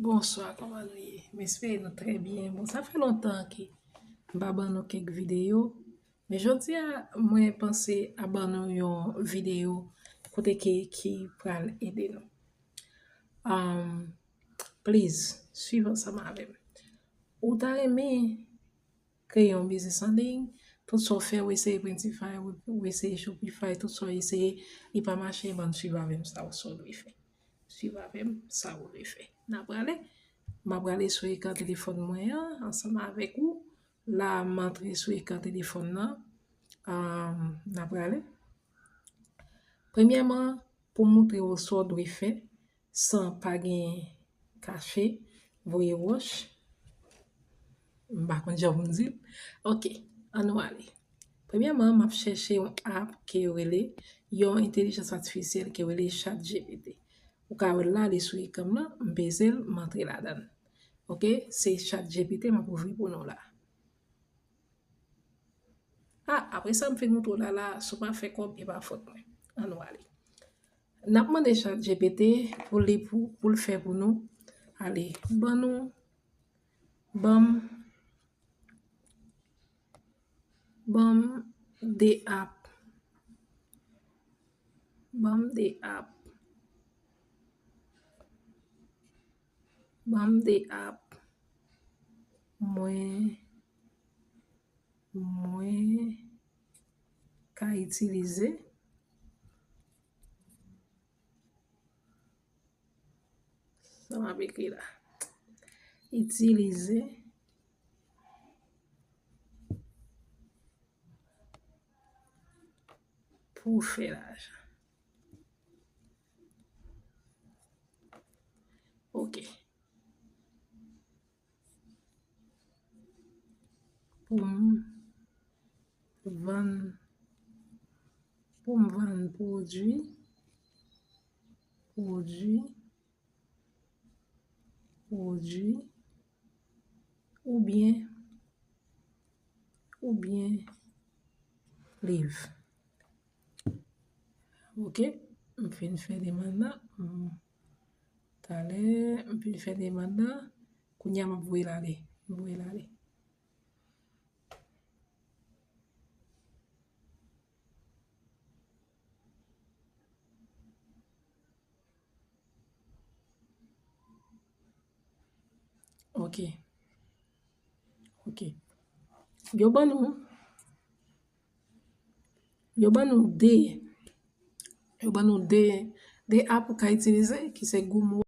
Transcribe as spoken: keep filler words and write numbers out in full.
Bonswa, kòman nou ye? M espere nou trè byen. Bon, sa fè lontan ke m pa ban nou kèk videyo, men jodi a, mwen panse a ban nou yon videyo kote ke ki pral ede nou. Um, please, swiv ansanm avè m. Ou ta renmen kreye yon biznis an liy, tout sa w fè, ou eseye Printify, ou, ou eseye Shopify, tout sa w eseye, li pa mache, ban swiv avè m sa w, sa w dwe fè. Swiv avè m sa w dwe fè. N a prale, m a prale sou ekran telefòn mwen an, ansanm avèk ou. La, m antre sou ekran telefòn nan. Um, n a prale. Premyèman, pou m montre w sa w dwe fè, san pa gen kache, voye wòch. M pa konn jan pou m di l. Ok, ann nou ale. Premyèman, m ap chèche yon app ke yo rele, yon entèlijans atifisyèl ke yo rele ChatGPT. Ou ka wè l la, li sou ekran m lan, m peze l, m antre ladan l. Ok, se ChatGPT m ap ouvri pou nou la. Ah, apre sa, m fin montre w la, la, si w pa fè kòb, e pa fòt mwen. Ann nou ale. N ap mande ChatGPT pou li, pou, pou l fè pou nou. Ale, ban nou, ban m, ban m de app. Ban m de app. Ban m de app. Mwen, mwen ka itilize. Sa m ap ekri la. Itilize pou fè lajan. Ok. Pou m vann, pou m vann pwodui, pwodui, pwodui, oubyen, oubyen liv. Ok, m fin fè demann nan. M, talè, m fin fè demann nan. Kounye a, m ap voye l ale. M voye l ale. Ok. Ok. Yo ban nou, yo ban nou de, yo ban nou de, de app ou ka itilize, ki se Gumroad